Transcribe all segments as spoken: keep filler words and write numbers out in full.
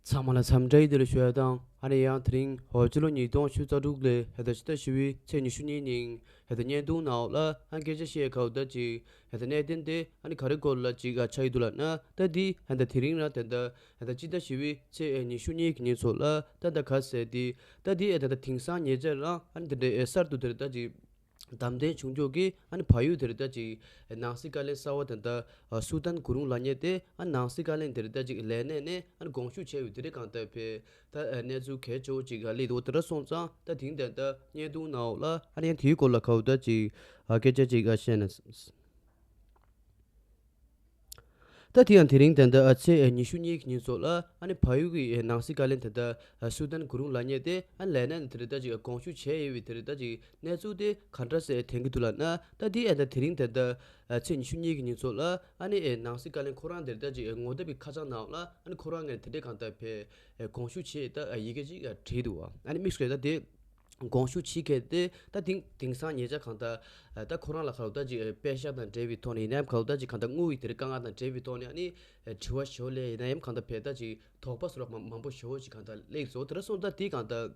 ཚང་མ་ལ་འཚམས་འདྲི་བདེ་ལེགས་ཞུ་ཡ་དང་། ཨ་ནི་ཡང་དེ་རིང་འོ་སྤྱི་ལོ་ཉིས་སྟོང་ཆུ་ཚོད་དྲུག་ལོའི་ཧེ་ད་ཕྱི་ཟླ་བཞི་པའི་ཚེས་ཉི་ཤུ་གཉིས་ཉིན་ཧེ་ད་བརྙན་ཐུང་ནང་ལ་ཨ་སྐད་ཆ་བཤད་ཁ་བརྡ་ཅིག་ཧེ་ད་གནད་དོན་དེ་ཨ་ནི་ག་རེ་སྐོར་ལ་ཅིག་ཨ་ཆགས་ཡི་འདུག་ལབ་ན། ད་འདི་ཧེ་ད་དེ་རིང་རང་ད་ལྟ་ཧེ་ད་སྤྱི་ཟླ་བཞི་པའི་ཚེས་ཉི་ཤུ་གཉིས་ཀྱི་ཉིན་ཚོ་ལ་ད་ད་ག་ཟེར་དེ་ད་འདི་ཨ་ད་ད་དེང་སང་ཉེ་ཆར་རང་ཨ་ནི་དེ་འདྲའི་ཨེ་གསར་དུ་དེར་ད་ཅིག་གདམ་གཏན་བྱུང་ཆོག་གི་ཨ་ནི་བལ་ཡུལ་དེར་ད་ཅིག་ནང་སྲིད་བཀའ་བློན་གསར་བ་དེ་ད་སུ་ཏན་གུ་རུང་ལབ་མཁན་དེ་ཨ་ནང་སྲིད་བཀའ་བློན་དེར་ད་ཅིག་ལས་གནས་ནས་ཨ་ནི་དགོངས་ཞུ་བྱས་ཡོད། དེ་རིང་གང་ལྟར་ཕེ་ད་གནས་ཚུལ་གལ་ཆེ་བོ་ཅིག་སླེབས་འདུག་དེ་འདྲ་སོང་ཙང་ད་དེང་དེ་ད་བརྙན་ཐུང་ནང་ལ་ཨ་ནི་ཡང་དེའི་སྐོར་ལ་ཁ་བརྡ་ཅིག་སྐད་ཆ་ཅིག་བཤད་ན། ད་དེ་ཡང་དེ་རིང་ད་ལྟ་ཨ་ཚེས་ཉི་ཤུ་གཉིས་ཀྱི་ཉིན་ཚོ་ལ་ཨ་ནི་བལ་ཡུལ་གྱི་ནང་སྲིད་བཀའ་བློན་ད་ལྟ་སུ་ཏན་གུ་རུང་ལབ་མཁན་དེ་ཨ་ལས་གནས་ནས་དེ་རེད་ད་ཅིག་དགོངས་ཞུ་བྱས་ཡོད་པའི་དེ་རེད་ད་ཅིག་གནས་ཚུལ་དེ་ག་འདྲ་སེ་ཐོན་གྱི་འདུག་ལབ་ན། ད་དེ་ཨ་ད་དེ་རིང་ད་ལྟ་ཨ་ཚེས་ཉི་ཤུ་གཉིས་ཀྱི་ཉིན་ཚོ་ལ་ཨ་ནི་ནང་སྲིད་བཀའ་བློན་ཁོ་རང་དེ་རེད་ད་ཅིག་ངོ་དེབ་ཀྱི་ཁ་བྱང་ནང་ལ་ཨ་ནི་ཁོ་རང་ངས་དེ་འདྲའི་གང་ལྟར་ཕེ་དགོངས་ཞུ་བྱས་ད་ཡི་གེ་ཅིག་བྲིས་འདུག་ཨ་ནི་དམིགས་སུ་ད་དེ། དགོངས་ཞུ་བྱེད་མཁན་དེ་ད་དེང་དེང་སང་ཉེ་ཆར་གང་ལྟར་ད་ཁོ་རང་ལ་ག་ལ་ད་ཅིག་པད་ཤག་དང་འབྲེལ་བའི་ཐོག་ནས་ཡིན་ནའི་ག་ལ་ད་ཅིག་གང་ལྟར་དངུལ་གྱི་དེ་རིགས་དཀའ་ངལ་དང་འབྲེལ་བའི་ཐོག་ནས་ཨ་ནི་དྲི་བ་ཞུ་ལས་ཡིན་ན་ཡང་གང་ལྟར་བས་ད་ཅིག་དོགས་པ་སོགས་མང་མང་པོ་ཞུ་ཅིག་གང་ལྟར་སླེབས་སོང་། དེ་འདྲ་སོང་ད་དེ་གང་ལྟར་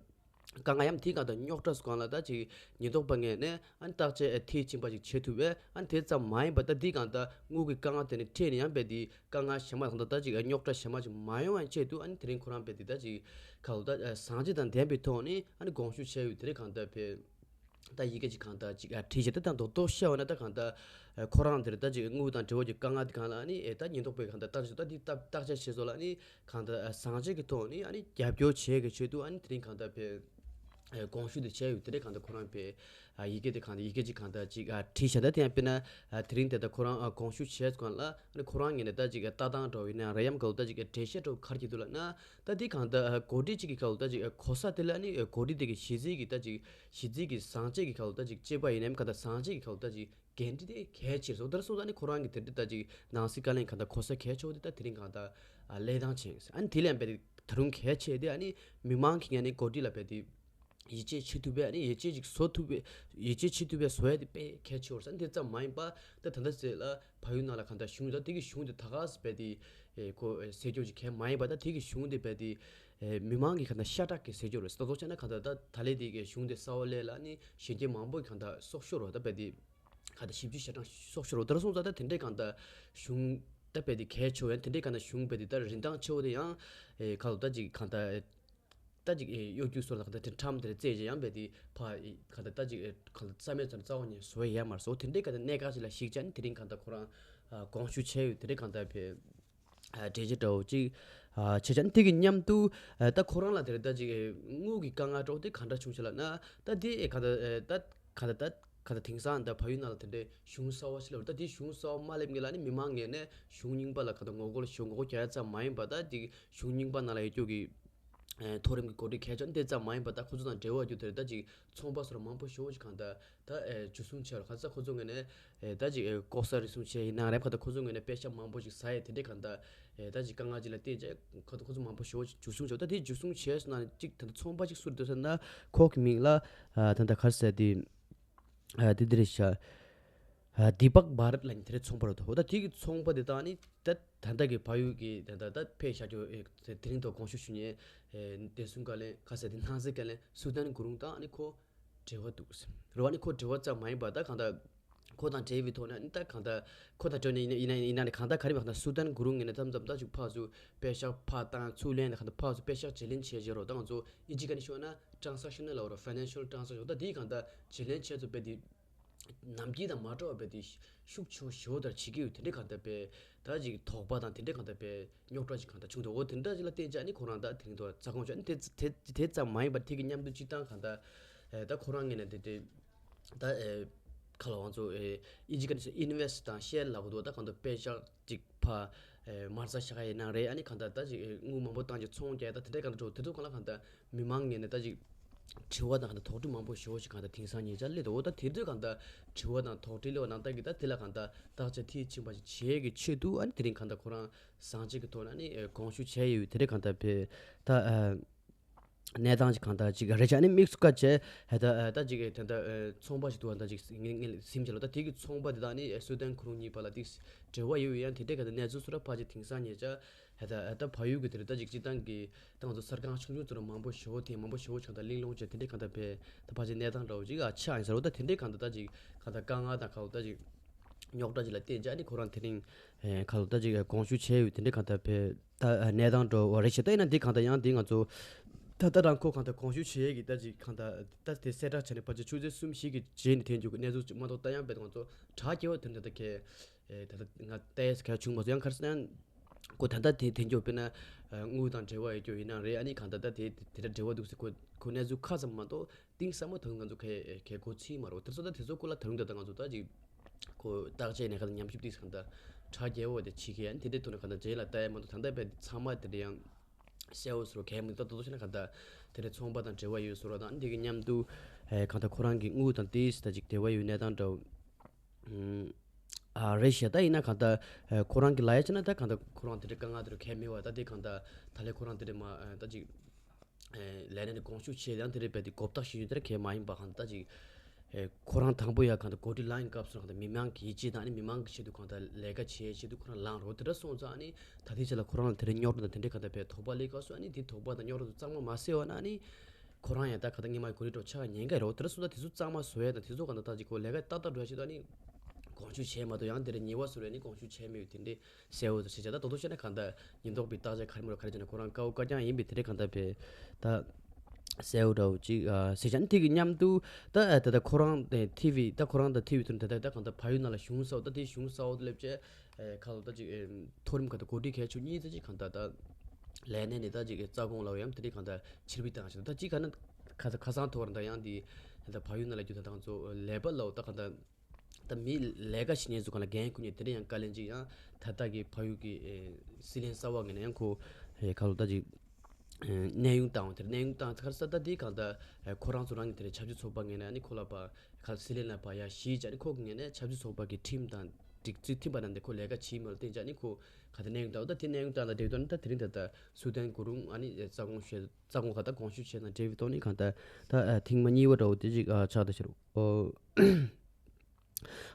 དཀའ་ངལ་ཡང་དེ་གང་ལྟར་རྙོག་དྲ་སོགས་གང་ལ་ད་ཅིག་ཉེན་རྟོག་པ་ངོས་ནས་ཨ་ནི་བརྟག་དཔྱད་མཐིལ་ཕྱིན་པ་ཅིག་བྱེད་ཐུབ་པས། ཨ་ནི་དེ་ཙམ་མ་ཡིན་པ་ད་དེ་གང་ལྟར་དངུལ་གྱི་དཀའ་ངལ་དེ་ནི་འཕྲད་ནས་ཡང་བས་དེ། དཀའ་ངལ་གཞན་མ་དང་ད་ཅིག་རྙོག་དྲ་གཞན་མ་ཅིག་མ་ཡོང་བའི་ཆེད་དུ་ཨ་ནི་དེ་རིང་ཁོ་རང་བས་དེ་ད་ཅིག་ག་ལ་ད་བཟང་སྤྱོད་དང་ལྡན་པའི་ཐོག་ནས་ཨ་ནི་དགོངས་ཞུ་བྱས་ཡོད། དེ་རིང་གང་ལྟར་བས་ད་ཡི་གེ་ཅིག་གང་ལྟར་ཅིག་བྲིས་བྱས་ད་དང་རྡོག་རྡོག་བཤད་པ་ན་ད་གང་ལྟར་ཁོ་རང་དེར་ད་ཅིག་དངུལ་དང་འབྲེལ་བ་ཅིག་དཀའ་ངལ་དེ་གང་ལ་ཨ་ནི་ད་ཉེན་རྟོག་པས་གང་ལྟར་བརྟག་དཔྱད་ད་དེ་བརྟག་དཔྱད་བྱས་སོང་ལ་ཨ་ནི་གང་ལྟར་བཟང་སྤྱོད་ཀྱི་ཐོག་ནས་ཨ་ནི་རྒྱབ་སྐྱོར་བྱས་ཀྱི་ཆེད་དུ་ཨ་ནི་དེ་རིང་གང་ལྟར་བས་དགོངས་ཞུ་དེ་བྱས་ཡོད། དེ་རིང་གང་ལྟར་ཁོ་རང་བས། ཡི་གེ་དེ་གང་དེ་ཡི་གེ་ཅིག་གང་དེ་ཅིག་བྲིས་བཞག་ད་དེ་ཡང་དཔེར་ན་དེ་རིང་དེ་ད་ཁོ་རང་དགོངས་ཞུ་བྱས་གོང་ལ་ཁོ་རང་ངོས་ནས་ད་ཅིག་ལྟ་སྟངས་འདྲ་བོ་ཡིན་ན་རེད་ཡམ་ག་ལ་ད་ཅིག་འགྲེལ་བཤད་འདྲ་བོ་ག་རེ་བྱེད་འདུག་ལབ་ན། ད་དེ་གང་ད་འགོ་ཁྲིད་ཅིག་གི་ག་ལ་ད་ཅིག་གོ་ས་དེ་ལ་ནི་འགོ་ཁྲིད་དེ་གི་གཞི་རྩའི་གི་ད་ཅིག་གཞི་རྩའི་གི་བཟང་སྤྱོད་ཀྱི་ག་ལ་ད་ཅིག་གཅེས་པ་ཡིན་ནམ་ག་ད་བཟང་སྤྱོད་ཀྱི་ག་ལ་ད་ཅིག་འགན་འཁྲི་དེ་གལ་ཆེར་སོང་། དེར་སོང་ཙང་ནི་ཁོ་རང་གི་དེ་འདྲ་ད་ཅིག་ནང་སྲིད་བཀའ་བློན་གང་ད་གོ་ས་གལ་ཆེ་བོ་དེ་ད་དེ་རིང་གང་ད་ལས་དང་བྱེད་ཨ་ནི་དེ་ལས་ཡང་དཔེ་དེ་ད་རུང་གལ་ཆེ་དེ་ཨ་ནི་མི་མང་གི་ངོས་ནས་འགོ་ཁྲིད་ལ་དཔེ་དེ། ཡིད་ཆེས་བྱེད་ཐུབ་པའི་ཨ་ནི་ཡིད་ཆེས་ཅིག་བཟོ་ཐུབ་པའི་ཡིད་ཆེས་བྱེད་ཐུབ་པའི་བཟོ་ཡ་དེ་དཔེ་གལ་ཆེ་བར་ས་དེ་ཙམ་མ་ཡིན་པ་ད་ད་ལྟ་ཟེར་ལ་བལ་ཡུལ་ནང་ལ་གང་ལྟར་གཞུང་ད་དེ་གི་གཞུང་དེ་ད་ག་སེ་བས་དེ་ཁོ་སེལ་རྒྱུ་ཅིག་གལ་མ་ཡིན་པ་ད་དེ་གི་གཞུང་དེ་བས་དེ་མི་མང་གི་གང་ལྟར་ཤ་ཁྲག་གི་སེལ་རྒྱུ་རེད། ད་གཙོ་བྱས་ན་གང་ལྟར་ད་ད་ལས་དེ་གི་གཞུང་དེ་གསར་བ་སླེབས་ལ་ནི་གཞོན་སྐྱེས་མང་པོ་གང་ལྟར་སྲོག་ཤོར་བ་ད་བས་དེ་གང་ལྟར་ཞིབ་འཇུག་བྱེད་སྟངས་སྲོག་ཤོར་བ་ད་སོང་ཙང་ད་དེ་འདྲའི་གང་ལྟར་གཞུང་ད་བས་དེ་གལ་ཆེ་བ་ཡང་དེ་འདྲའི་གང་ལྟར་གཞུང་བས་དེ་ད་རིན་ཐང་ཆེ་བོ་དེ་ཡང་གང་ལྟར་ད་ཅིག་གང་ལྟར། ད་ཅིག་གཡོ་སྒྱུ་སོགས་ལ་ག་ད་དེ་ཁྲམ་དེར་རྩེད་ཅེས་ཡང་བས་དེ་ཕ་ག་ད་ད་ཅིག་ག་ད་རྩ་མེད་ཚོར་རྩ་བ་ཉིད་བཟོ་ཡ་མར་བཟོ་དེ་འདྲའི་ག་ད་གནད་འགག་ཅིག་ལ་གཞིགས་ཅན་དེ་རིང་ག་ད་ཁོ་རང་དགོངས་ཞུ་བྱས་ཡོད། དེ་རིང་ག་ད་བས་འགྲེལ་བཤད་འདྲ་བོ་ཅིག་བྱས་ཅན་དེ་གི་མཉམ་དུ་ད་ཁོ་རང་ལ་དེར་ད་ཅིག་དངུལ་གྱི་དཀའ་ངལ་འདྲ་བོ་དེ་ག་འདྲ་བྱུང་ཆེ་ལབ་ན་ད་དེ་ག་ད་ད་ག་ད་ད་ག་ད་དེང་སང་ད་བལ་ཡུལ་ནང་ལ་དེ་འདྲའི་གཞུང་གསར་བ་ཞིག་ལ་ད་དེ་གཞུང་གསར་བ་མ་སླེབས་ངེས་ལ་ནི་མི་མང་ངོས་ནས་གཞུང་རྙིང་པ་ལ་ག་ད་ངོ་རྒོལ་ཞུ་ངོ་རྒོལ་རྒྱག་ཡ་ཙམ་མ་ཡིན་པ་ད་དེ་གཞུང་རྙིང་པ་ནང་ལ་ཡོད་རྒྱུ་གི་མཐོ་རིམ་གྱི་འགོ་ཁྲིད་གལ་ཆེ་འདི་ཙམ་མ་ཡིན་པར་ད་ཁོ་ཚོ་དང་འབྲེལ་བ་རྒྱུ་དེར་ད་ཅིག་ཚོང་པ་སོགས་མང་པོ་ཞེ་པོ་ཅིག་གང་ལྟར་ད་འཇུ་བཟུང་བྱས་རོགས་ཁ་ཚ་ཁོ་ཚོ་ངོས་ནས་ད་ཅིག་ལྐོག་ཟ་རུལ་སུངས་བྱས་ཡིན་ན་རེད་ཁ་ད་ཁོ་ཚོ་ངོས་ནས་པད་ཤག་མང་པོ་ཅིག་ཟ་ཡས་དེ་འདྲས་གང་ལྟར་ད་ཅིག་དཀའ་ངལ་ཅིག་ལ་བརྟེན་བྱས་ཁོ་ཚོ་ཁོ་ཚོ་མང་པོ་ཞེ་པོ་ཅིག་འཇུ་བཟུང་བྱས་ད་དེ་འཇུ་བཟུང་བྱས་སོང་ན་ཅིག་ད་ཚོང་པ་ཅིག་སུ་རེད་འདུག་ཟེར་ན་ཁོ་གི་མིང་ལ་ད་ད་ག་རེ་ཟེར་དེ། ཨ་དེ་འདི་རེད་ཤག་ཨ་དི་པག་བྷ་རད་ལབ་མཁན་དེ་རེད། ཚོང་པ་རེད་དོ། འོ་ད་དེ་གི་ཚོང་པ་དེ་དང་ནི་ད་ད་ལྟ་གི་བལ་ཡུལ་གྱི་ད་ད་ད་ཕེབས་བཞག་རྒྱུ་ཨེ་དེ་རིང་ཐོག་དགོངས་ཞུ་ཞུ་མཁན་ཨེ་བདེ་སྲུང་བཀའ་བློན་ཁ་ཟེར་དེ་ནང་སྲིད་བཀའ་བློན་སུ་ཏན་གུ་རུང་དང་ནི་ཁོ་འབྲེལ་བ་འདུག་རེད་བ། ནི་ཁོ་འབྲེལ་བ་ཙམ་མ་ཡིན་པ་ད་གང་ལྟར་ཁོ་དང་འབྲེལ་བའི་ཐོག་ནས་ནི་ད་གང་ལྟར་ཁོ་དང་འབྲེལ་ནས་ཡིན་ན་ཡིན་ན་ཡིན་ན་ནི་གང་ལྟར་ག་རེ་མ་གང་ལྟར་སུ་ཏན་གུ་རུང་ངོས་ནས་མཚམས་མཚམས་ད་ཅིག་ཕར་ཚུར་པད་ཤག་ཕར་བཏང་ཚུར་ལེན་ནས་གང་ལྟར་ཕར་ཚུར་པད་ཤག་བརྗེ་ལེན་བྱས་བྱས་རོགས་ད་ང་ཚོ་ཨིན་ཇི་སྐད་ནས་ཤོད་ན། transactional ལབ་རོགས་financial transaction ད་དེའི་གང་ལྟར་བརྗེ་ལེན་བྱས་ཚུལ་དཔེ་དེ་ནམ་རྒྱུན་དང་མ་འདྲ་བ་དཔེ་དེ་ཤུགས་ཆེ་བོ་ཞེ་པོ་ལྟར་བྱེད་ཀྱི་ཡོད། དེ་འདྲའི་གང་ལྟར་དཔེ་ད་ཅིག་དོགས་པ་དང་དེ་འདྲའི་གང་ལྟར་དཔེ་རྙོག་དྲ་ཅིག་གང་ལྟར་བྱུང་འདུག་འོ་དེ་འདྲ་ཅིག་ལ་བརྟེན་བྱས་ནི་ཁོ་རང་ད་དེ་རིང་དུ་རྩ་དགོངས་བྱས་ནི་དེ་དེ་དེ་ཙམ་མ་ཡིན་པར་དེ་གི་མཉམ་དུ་སྤྱིར་བཏང་གང་ལྟར་ད་ཁོ་རང་ངོས་ནས་དེ་དེ་ད་ཁ་ལ་ང་ཚོ་ཨིན་ཇི་སྐད་ནས་ཨིན་ཝེ་སི་ཊི་དང་ཤེར་ལབ་འདུག་ད་གང་ལྟར་པད་ཤག་ཅིག་ཕ་མར་ཟ་ཤ་ཁ་ཡིན་ན་རེད། ཨ་ནི་གང་ལྟར་ད་ཅིག་དངུལ་མང་པོ་བཏང་ཅིག་ཚོང་རྒྱག་ད་དེ་འདྲའི་གང་ལྟར་འགྲོ་དེ་ཚོ་གང་ལ་གང་ལྟར་མི་མང་ངོས་ནས་ད་ཅིག་དྲི་བ་དང་གང་ལྟར་དོགས་འདྲི་མང་པོ་ཞེ་པོ་ཞིག་གང་ལྟར་དེང་སང་ཉེ་ཆར་སླེབས་འདུག་འོ་ད་དེ་འདྲའི་གང་ལྟར་དྲི་བ་དང་དོགས་འདྲི་སླེབས་པ་ནང་ལྟར་གྱི་ད་དེ་ལ་གང་ལྟར་བརྟག་དཔྱད་མཐིལ་ཕྱིན་པ་ཞིག་བྱེད་ཀྱི་ཆེད་དུ་ཨ་ནི་དེ་རིང་གང་ལྟར་ཁོ་རང་བཟང་སྤྱོད་ཀྱི་ཐོག་ནས་ཨ་ནི་དགོངས་ཞུ་བྱས་ཡོད། དེ་འདྲའི་གང་ལྟར་བས་ད་ གནས་སྟངས་ཅིག་གང་ལྟར་ཅིག་རེད་ཆ་ནི་དམིགས་སུ་བཀར་བྱས་ཧེ་ད་ད་ཅིག་དེ་འདྲ་ཚོང་པ་ཞིག་འདུག་ད་ཅིག་ངས་ངས་སེམས་ཅན་ལ་ད་དེ་གི་ཚོང་པ་དེ་དག་ནི་སུའུ་ཏན་ཁོ་རང་གཉིས་བར་ལ་ཏིག་འབྲེལ་བ་ཡོད་ཡང་དེ་འདྲའི་ག་ད་གནས་ཚུལ་སུ་ར་ཕལ་ཆེར་དེང་སང་ཉེ་ཆར་ཧེ་ད་ད་ཕ་ཡུལ་གི་དེ་རེད་ད་ཅིག་སྤྱི་བཏང་གི་ད་ང་ཚོ་གསར་ཁང་ཆུང་ཆུང་ཚོ་ར་མང་པོ་ཞེ་པོ་དེ་མང་པོ་ཞེ་པོ་ཆགས་ད་གླེང་སློང་བྱས་དེ་འདྲའི་ག་ད་བས་ད་ཕལ་ཆེར་གནས་སྟངས་འདྲ་བོ་ཅིག་ཨ་ཆགས་ཡིན་ཟེར་བ་ད་དེ་འདྲའི་ག་ད་ད་ཅིག་ག་ད་དཀའ་ངལ་དང་ག་བོ་ད་ཅིག་རྙོག་དྲ་ཅིག་ལ་བརྟེན་བྱས་ནི་ཁོ་རང་དེ་རིང་ཨེ་ཁ་ལོ་ད་ཅིག་དགོངས་ཞུ་བྱས་ཡོད་དེ་འདྲའི་གང་ལྟར་བས་ད་གནས་སྟངས་འགྲོ་བ་རེད་ཤག་ད་ཡིན་ན་འདི་གང་ལྟར་ཡང་འདི་ང་ཚོ་ད་ད་རང་ཁོ་གང་ལྟར་དགོངས་ཞུ་བྱས་ཡས་ཀྱི་ད་ཅིག་གང་ལྟར་ད་དེ་གསལ་བསྒྲགས་བྱས་ནས་ཕལ་ཆེར་ཆུ་ཚོད་གསུམ་བཞི་གི་རྗེས་ནས་ཐོན་རྒྱུ་གི་གནས་ཚུལ་ཅིག་མ་གཏོགས་ད་ཡང་བས་ང་ཚོ་གྲ་རྒྱས་པ་དེ་འདྲ་ད་གས་ཨེ་ད་ད་ང་ཏོག་ཙམ་ག་བྱུང་མ་སོང་། ཡང་ག་རེ་ཟེར་ན་ཡང་ཁོ་ད་ལྟ་དེ་ཐོན་རྒྱུ་དཔེར་ན་དངུལ་དང་འབྲེལ་བ་ཡོད་རྒྱུ་ཡིན་ན་རེད། ཨ་ནི་གང་ལྟར་ད་དེ་དེ་འདྲ་འབྲེལ་བ་འདུག་ཟེར་ཁོ་ཁོ་གནས་ཚུལ་ཁ་ཙམ་མ་གཏོགས། གཏིང་ཟབ་མོ་དོན་ང་ཚོ་གས་གས་གོ་ཚིག་མ་རོ་དེ་ཚོ་ད་དེ་ཚོ་སྐོར་ལ་ད་རུང་ད་ལྟ་ང་ཚོ་ད་ཅིག་གོ་བརྟག་དཔྱད་ནས་ག་ད་ཉམས་ཞིབ་ཏིག་གང་ད་གྲ་རྒྱས་པོ་དེ་བྱེད་མཁན་དེ་འདྲའི་ཐོག་ནས་ག་ད་རྗེས་ལ་ལྟ་ཡ་མ་གཏོགས་ད་ལྟ་བས་ཚང་མ་དེ་འདྲ་ཡང་གསལ་བོ་སོ་གས་མི་ད་ད་དོ་ཤེ་ན་ག་ད་དེ་འདྲ་ཚོང་པ་དང་འབྲེལ་བ་ཡོད་སོ་ར་དང་དེ་གི་མཉམ་དུ་གང་ད་ཁོ་རང་གི་དངུལ་དང་ཏིས་ད་ཅིག་འབྲེལ་བ་ཡོད་གནས་སྟངས་འདྲ་བོ་ཨ་རེད་ཤག་ད་ཡིན་ན་གང་ད་ཁོ་རང་གི་ལ་ཡ་ཅི་ན་ད་གང་ད་ཁོ་རང་དེ་འདྲ་དཀའ་ངལ་དེ་འདྲ་གས་མེད་བ་ད་དེ་གང་ད་ད་ལས་ཁོ་རང་དེ་འདྲ་མ་ད་ཅིག་ལས་གནས་ནས་དགོངས་ཞུ་བྱས་ཡང་དེ་རེད་པས་དེ་གོ་བརྡ་ཞུ་རྒྱུ་དེ་ར་གས་མ་ཡིན་པ་གང་ལྟར་ཅིག་ཁོ་རང་དང་པོ་ཡ་གང་ལྟར་འགོ་ཁྲིད་ལངས་ཡིན་སྐབས་སུ་གང་ལྟར་མི་མང་གི་ཡིད་ཆེས་དང་ཨ་ནི་མི་མང་གི་ཆེད་དུ་གང་ལྟར་ལས་ཀ་བྱེད་ཆེད་དུ་ཁོ་རང་ལངས་རོགས་དེ་འདྲ་སོང་ཙང་ཨ་ནི་ད་ལྟའི་ཆ་ལ་ཁོ་རང་ལ་དེ་འདྲའི་རྙོག་དྲ་དང་དེ་འདྲའི་གང་ལྟར་བས་དོགས་པ་སླེབས་སྐབས་སུ་ཨ་ནི་དེ་དོགས་པ་དང་རྙོག་དྲ་དུ་གཙང་མ་མ་སེལ་བ་ན་ཨ་ནི་ཁོ་རང་ཡང་ད་གང་ལྟར་སྔོན་མ་འགོ་ཁྲིད་འདྲ་ཆགས་ཉེན་ཁ་རོགས་དེ་འདྲ་སོང་ཙང་དེ་ཚོ་གཙང་མ་བཟོ་ཡ་དང་དེ་ཚོ་གང་ལྟར་ད་ཅིག་ཁོ་ལས་ཀ་ཏག་ཏག་འགྲོ་ཡ་ཆེད་དུ་ཨ་ནི་དགོངས་ཞུ་བྱས་མ་གཏོགས་ཡང་དེ་འདྲ་ཉེས་པ་བཟོ་རེ་ཨ་ནི་དགོངས་ཞུ་བྱས་མེད་དེ་འདྲའི་གསལ་བོ་ཞིག་བྱས། ད་དོ་དོ་བཤད་ན་གང་ལྟར་ཉེན་རྟོག་པའི་བརྟག་དཔྱད་ག་རེ་མོ་ར་ག་རེ་བྱས་ན་ཁོ་རང་དཀའ་བོ་དཀའ་རྐྱང་ཡིན་པའི་དེ་འདྲའི་གང་ལྟར་བས་ད་གསལ་བོ་འདྲ་བོ་ཅིག་ཟེར་བྱས་ནས་དེ་གི་མཉམ་དུ་ད་ད་ལྟ་ཁོ་རང་ཐི་ཝི་ད་ཁོ་རང་ད་ཐི་ཝི་ཐོན་ད་ད་ད་གང་ལྟར་བལ་ཡུལ་ནང་ལ་གཞུང་ས་འོག་ད་དེ་གཞུང་ས་འོག་ཏུ་སླེབས་བྱས་ཁ་ལོ་ད་ཅིག་མཐོ་རིམ་ག་ད་འགོ་ཁྲིད་གལ་ཆེ་གཉིས་ད་ཅིག་གང་ལྟར་ད་ལས་གནས་ནས་ད་ཅིག་རྩ་དགོངས་ལ་ཡང་དེ་འདྲའི་གང་ལྟར་ཕྱིར་འབུད་བཏང་ཞིག་ད་ཅིག་ག་ན་ཁ་ཁ་སང་ཐོག་ར་ད་ཡང་དེ་ད་བལ་ཡུལ་ནང་ལ་རྒྱུ་ད་ད་ང་ཚོ་ལས་པ་ལ་འོ་ད་གང་ལྟར། ད་མི་ལས་ཀ་བྱེད་མཁན་ཚོ་གང་ལ་འགན་ཁུར་མཁན་དེ་འདྲ་ཡང་དཀའ་ལས་ཅིག་ཡང་ད་ལྟ་གི་ཕ་ཡུལ་གྱི་ཨེ་སྲིད་བློན་གསར་པ་ངོས་ནས་ཡང་ཁོ་ཨེ་ག་ལོ་ད་ཅིག་ཨེ་གནས་དབྱུང་བཏང་བ་དེར་གནས་དབྱུང་བཏང་ཚར་ས་ད་དེ་གང་ལྟར་ཨེ་ཁོ་རང་ཚོ་རང་གི་དེ་འདྲ་ཆབ་སྲིད་ཚོགས་པ་ངོས་ནས་ཨ་ནི་ཁོ་ལ་ཕ་ག་སྲིད་བློན་ལ་ཕ་ཡ་ཞིས་ཅ་ནི་ཁོ་གི་ངོས་ནས་ཆབ་སྲིད་ཚོགས་པ་གི་ཁྲིམས་དང་སྒྲིག་ཚུལ་མཐུན་པ་ནང་དེ་ཁོ་ལས་ཀ་བྱེད་མ་ལ་བརྟེན་ཅ་ནི་ཁོ་ག་ད་གནས་དབྱུང་བཏང་བ་ད་དེ་གནས་དབྱུང་བཏང་ད་དེ་དོན་ད་དེ་རིང་ད་ད་སུའུ་ཏན་གུ་རུང་ཨ་ནི་ཨེ་རྩ་དགོངས་ཞུས་རྩ་དགོངས་ག་ད་དགོངས་ཞུ་བྱས་ན་འབྲེལ་བའི་ཐོག་ནས་གང་ལྟར་ད་ཨེ་ཐེངས་མ་གཉིས་པ་འདྲ་བོ་དེ་ཅིག་ཨ་ཆགས་ད་ཕྱིར་རོ། ཨོ།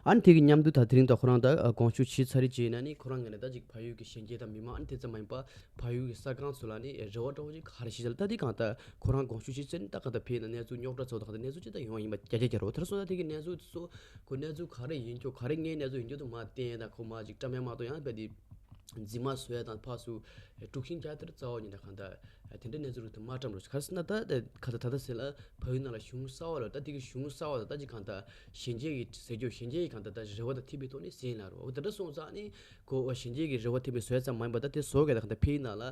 ཨ་ནི་དེ་གི་མཉམ་དུ་ད་དེ་རིང་ད་ཁོ་རང་ད་དགོངས་ཞུ་ཞུས་ཚར་རེད་ཅེ་ན་ནི་ཁོ་རང་ངོས་ནས་ད་ཅིག་ཕ་ཡུལ་གྱི་གཞོན་སྐྱེས་དང་མི་མང་ཨ་ནི་དེ་ཙམ་མ་ཡིན་པ་ཕ་ཡུལ་གྱི་གསར་ཁང་ཚོ་ལ་ནི་རེ་བ་འདྲ་བོ་ཅིག་ག་རེ་ཞིག་བྱས་ལ་ད་དེ་གང་ལྟར་ཁོ་རང་དགོངས་ཞུ་ཞུས་ཚར་ནི་ད་གང་ལྟར་ཕེབས་ན་གནས་ཚུལ་རྙོག་དྲ་ཚོགས་ད་གང་ལྟར་གནས་ཚུལ་ཅི་ལྟར་ཡོང་བ་ཡིན་པ་རྒྱ་རྒྱ་རྒྱ་རོ། དེར་སོང་ན་དེ་གི་གནས་ཚུལ་དེ་ཚོ་ཁོ་གནས་ཚུལ་ག་རེ་ཡིན་རྒྱུ་ག་རེ་ངའི་གནས་ཚུལ་ཡིན་རྒྱུ་དུ་མ་བསྟན་དང་ཁོ་མ་ཅིག་བཀྲམ་ཡ་མ་གཏོགས་ཡང་དཔེ་དེ་འཛིན་མ་བཟོ་ཡ་དང་ཕར་ཚུར་དཀྲུག་ཤིང་རྒྱག་དེར་རྩ་བ་ཉིད་ནས་གང་ལྟར་དེ་འདྲའི་གནས་ཚུལ་རིགས་དེ་མ་བཀྲམ་རོགས། ག་རེ་ཟེར་ན་ད་ད་ག་ད་ད་ད་ཟེར་ལ་ཕ་ཡུལ་ནང་ལ་གཞུང་གསར་བ་ལ་ད་དེ་གི་གཞུང་གསར་བ་ལ་ད་ཅིག་གང་ལྟར་གཞོན་སྐྱེས་ཀྱི་ཟེར་རྒྱུ་གཞོན་སྐྱེས་ཀྱི་གང་ལྟར་ད་རེ་བ་ད་ཐིམ་པའི་ཐོག་ནས་ཟིན་ལ་རོ། འོ་དེ་འདྲ་སོང་ཙང་ནི་ཁོ་གཞོན་སྐྱེས་ཀྱི་རེ་བ་ཐིམ་པའི་བཟོས་ཙམ་མ་ཡིན་པ་ད་དེ་བཟོ་གས་ད་གང་ལྟར་ཕ་ཡུལ་ནང་ལ་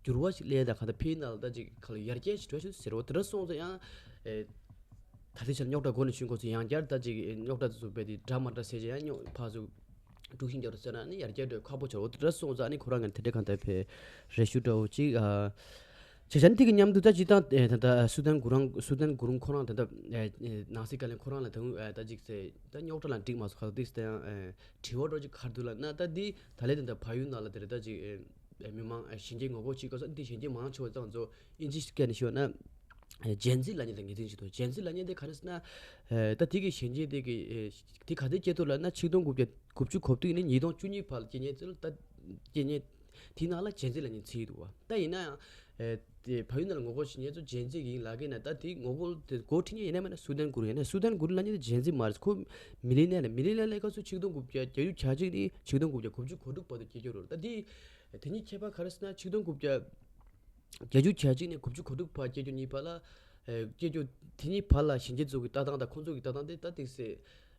འགྱུར་བ་ཞིག་སླེབས་ད་གང་ལྟར་ཕ་ཡུལ་ནང་ལ་ད་ཅིག་ག་ལ་ཡར་རྒྱས་ཞིག་འགྲོ་ཞིག་ཟེར་རོ། དེ་འདྲ་སོང་ཙང་ཡང་ཨེ། ད་ལྟའི་ཆར་རྙོག་དྲ་འགོ་ནས་ཆུང་ཁོ་ཚོ་ཡང་བསྐྱར་ད་ཅིག་རྙོག་དྲ་དེ་ཚོ་རྦད་དེ་འདྲ་མ་འདྲ་བྱས་བྱས་ཡང་རྙོག་ཕར་ཚུར་དཀྲུག་ཤིང་རྒྱག་རོགས་ཟེར་ན་ནི་ཡར་རྒྱས་འགྲོ་ཁག་པོ་ཆགས། འོ་དེ་འདྲ་སོང་ཙང་ནི་ཁོ་རང་གི་དེ་འདྲའི་གང་ལྟར་བས་རེ་ཞུ་འདྲ་བོ་ཅིག་ཨ། བྱས་ཙང་དེ་གི་མཉམ་དུ་ད་སྤྱིར་བཏང་ཨེ་ད་ལྟ་སུའུ་ཏན་གུ་རུང་སུའུ་ཏན་གུ་རུང་ཁོ་རང་ད་ལྟ་ཨེ་ནང་སྲིད་བཀའ་བློན་ཁོ་རང་ལ་ད་ཨེ་ད་ཅིག་ཟེར་ད་རྙོག་དྲ་ལ་འགྲིག་མ་སོང་། ག་ཚོད་ཟེར་ཡང་ཨེ་དྲི་བ་འདྲ་བོ་ཅིག་ག་རེ་འདུག་ལབ་ན་ད་འདི་ད་ལས་དེ་འདྲ་བལ་ཡུལ་ནང་ལ་དེ་རེད་ད་ཅིག་ཨེ། མི་མང་གཞོན་སྐྱེས་ངོ་རྒོལ་བྱེད་སྐབས་སུ་འདི་གཞོན་སྐྱེས་མང་ཆེ་བ་ཙང་ཚོ་ཨིན་ཇི་སྐད་ནས་ཞུས་ན་ཇེན་ཛི་ལབ་མཁན་དང་ངེས་ཅན་ཞིག་འདུག་ཇེན་ཛི་ལབ་མཁན་དེ་ག་རེ་ཟེར་ན་ད་དེ་གི་གཞོན་སྐྱེས་དེ་གི་དེ་ག་དུས་སྐྱེས་འདུག་ལབ་ན་ཆིག་སྟོང་དགུ་བརྒྱ་དགུ་བཅུ་གོ་བདུན་ནས་ཉིས་སྟོང་བཅུ་གཉིས་བར་ལ་སྐྱེས་མཁན་ཚོ་ལ་ད་སྐྱེས་མཁན་དེ་ནང་ལ་ཇེན་ཛི་ལབ་མཁན་ཚུད་འདུག་བ། ད་ཡིན་ན་ཡང་དེ་བལ་ཡུལ་ནང་ལ་ངོ་རྒོལ་བྱེད་མཁན་ཚོ་ཇེན་ཛི་ཡིན་ལབ་མཁན་ན་ད་དེ་ངོ་རྒོལ་དེ་འགོ་ཁྲིད་མཁན་ཡིན་ན་མིན་ན་སུའུ་ཏན་གུ་རུ་ཡིན་ན་སུའུ་ཏན་གུ་རུ་ལབ་མཁན་དེ་ཇེན་ཛི་མ་རེད། ཁོ་མི་ལི་ནེ་ལ་མི་ལི་ནེ་ལ་ཁ་སུ་ཆིག་སྟོང་དགུ་བརྒྱ་བརྒྱད་ཅུ་གྱ་གཅིག་ནས་ཆིག་སྟོང་དགུ་བརྒྱ་དགུ་བཅུ་གོ་དྲུག་བར་དུ་སྐྱེས་ཀྱི་ཡོད་རེད། ད་དེ་དེ་གཉིས་ཁྱད་པར་ག་རེ་ཟེར་ན་ཆིག་སྟོང་དགུ་བརྒྱ་བརྒྱད་ཅུ་གྱ་གཅིག་ནས་དགུ་བཅུ་གོ་དྲུག་བར་སྐྱེས་རྒྱུ་གཉིས་བར་ལ་ཨེ་སྐྱེས་རྒྱུ་དེ་གཉིས་བར་ལ་གཞོན་སྐྱེས་ཚོ་གི་ལྟ་སྟངས་དང་ཁོང་ཚོ་གི་ལྟ་སྟངས་དེ་ད་ཏིག་སེ་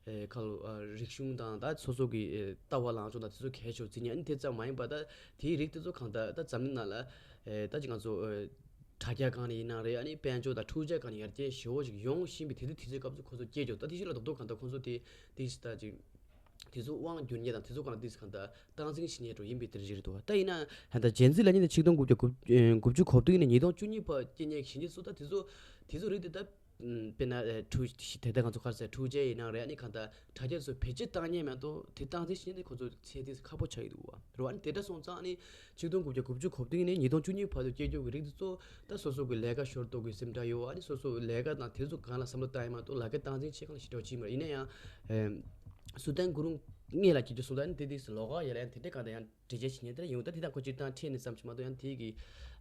ཨེ་ཁ་ལོ་ཨ་རིག་གཞུང་དང་ད་སོ་སོ་གི་ཨེ་ལྟ་བ་ལངས་ཕྱོགས་དང་དེ་ཚོ་གལ་ཆེ་བར་བརྩི་མཁན། ཨ་ནི་དེ་ཙམ་མ་ཡིན་པ་ད་དེའི་རིགས་དེ་ཚོ་གང་ལྟར་ད་འཛམ་གླིང་ནང་ལ་ཨེ་ད་ཅིག་ང་ཚོ་ཨེ་དྲ་རྒྱ་སྒང་ནས་ཡིན་ན་རེད། ཨ་ནི་དཔལ་འབྱོར་དང་འཕྲུལ་ཆས་སྒང་ནས་ཡར་རྒྱས་ཞེ་པོ་ཞིག་ཡོང་བཞིན་པའི་དེ་དུས་དེ་ཚོའི་སྐབས་སུ་ཁོ་ཚོ་སྐྱེས་ཀྱང་ད་དེ་ཞིག་ལ་རྡོག་རྡོག་གང་ལྟར་ཁོ་ཚོ་དེ་དེ་ཞིག་ད་ཅིག་དེ་ཚོ་དབང་བསྒྱུར་མཁན་དང་དེ་ཚོ་གང་ལ་དེ་གང་ལྟར་སྟངས་འཛིན་བྱེད་མཁན་འདྲ་ཡིན་པའི་དེ་རེད་འདུག་ད་ཡིན་ན་ད་ཇེན་ཛི་ལབ་མཁན་དེ་ཆིག་སྟོང་དགུ་བརྒྱ་དགུ་བཅུ་གོ་བདུན་ནས་ཉིས་སྟོང་བཅུ་གཉིས་བར་སྐྱེས་མཁན་གཞོན་སྐྱེས་ཚོ་ད་དེ་ཚོ་དེ་ཚོ་རིགས་དེ་ད་ དཔེར་ན་ཨེ་ཕྲུ་དེ་ལྟར་ང་ཚོ་ག་རེ་ཟེར། ཕྲུ་ཆེ་ཡིན་ན་རེད། ཨ་ནི་གང་ལྟར་དྲ་རྒྱ་སོགས་བེད་སྤྱོད་བཏང་མཁན་མ་གཏོགས་དེ་སྟངས་འཛིན་བྱེད་མཁན་དེ་ཁོ་ཚོ་ཚད་ཐིག་ཁག་པོ་ཆགས་ཀྱི་འདུག་བ། རེད་བ། ཨ་ནི་དེ་འདྲ་སོང་ཙང་ཨ་ནི་ཆིག་སྟོང་དགུ་བརྒྱ་དགུ་བཅུ་གོ་བདུན་ནས་ཉིས་སྟོང་བཅུ་གཉིས་བར་དུ་སྐྱེལ་རྒྱུ་གི་རིགས་དེ་ཚོ་ད་སོ་སོ་གི་ལས་ཀ་ཞོར་གཏོགས་ཀྱི་སེམས་ཁྲལ་ཡོད། ཨ་ནི་སོ་སོ་ལས་ཀ་དང་དེ་ཚོ་སྒང་ལ་བསམ་བློ་བཏང་ཡ་མ་གཏོགས་ལག་ཁྱེར་སྟངས་འཛིན་བྱེད་མཁན་ལ་ཞེ་དྲག་ཅིག་མ་རེད། ཡིན་ན་ཡང་ཨེམ་སུ་ཏན་གུ་རུང་སྔོན་ལ་སྐྱེལ་རྒྱུ་སོང་ཙང་ཨ་ནི་དེ་དུས་སུ་ལོགས་ཀ་ཡ་ལ་ཡང་དེ་འདྲ་གང་ལྟར་ཡང་འགྲེལ་བཤད་བྱེད་མཁན་དེ་འདྲ་ཡོང་། ད་དེ་དང་ཁོ་སྤྱིར་བཏང་འཕྲད་ནས་ཙམ་ཞིག་མ་གཏོགས་ཡང་དེ་གི་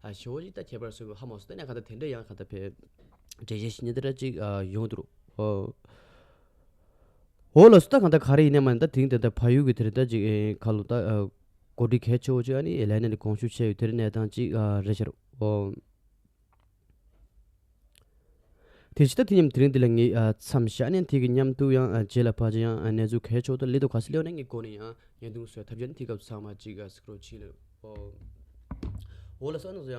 ཨ་ཞེ་པོ་ཅིག་ད་ཁྱད་པར་བཟོ་དགོས་ཧ་མ་སོང་། ད་ནས་གང་ལྟར་དེ་འདྲ་ཡང་གང་ལྟར་བས་འགྲེལ་བཤད་བྱེད་མཁན་དེ་འདྲ་ཅིག་ཨ་ཡོང་འདུག་རོ། ཨོ། འོ་ལགས་སོ། ད་གང་ལྟར་ག་རེ་ཡིན་ནའི་མ་ནི་ད་དེང་དེ་ལྟར་ཕ་ཡུལ་གྱི་དེ་རེད། ད་ཅིག་ཨེ་ཁ་ལོ་ད་ཨ་གོ་སྒྲིག་གལ་ཆེ་བོ་ཅིག་ཨ་ནི་ལས་གནས་ནས་དགོངས་ཞུ་བྱས་ཡོད། དེ་རིང་གནས་སྟངས་ཅིག་ཨ་རེད་ཤག་རོ། ཨོ། དེ་ཕྱི་ད་དེ་མཉམ་དེ་རིང་འདི་ལ་ངས་ཨ་མཚམས་བཞག་ནས། དེ་གི་མཉམ་དུ་ཡང་ཨ་རྗེས་ལ་ཕར་ཅིག་ཡང་ཨ་གནས་ཚུལ་གལ་ཆེ་བོ་དང་སླེབས་འདུག་ག་ཟེར་སླེབས་ནས་ངས་འགོ་ནས་ཡང་བརྙན་ཐུང་བཟོ་ཐབས་བྱས་ནས་དེ་སྐབས་ཚང་མ་ཅིག་ཨ་གཟིགས་རོགས་བྱེད་ལ། ཨོ། འོ་ལགས་སོ། ཨ་ནི་བཟོ་ཡང་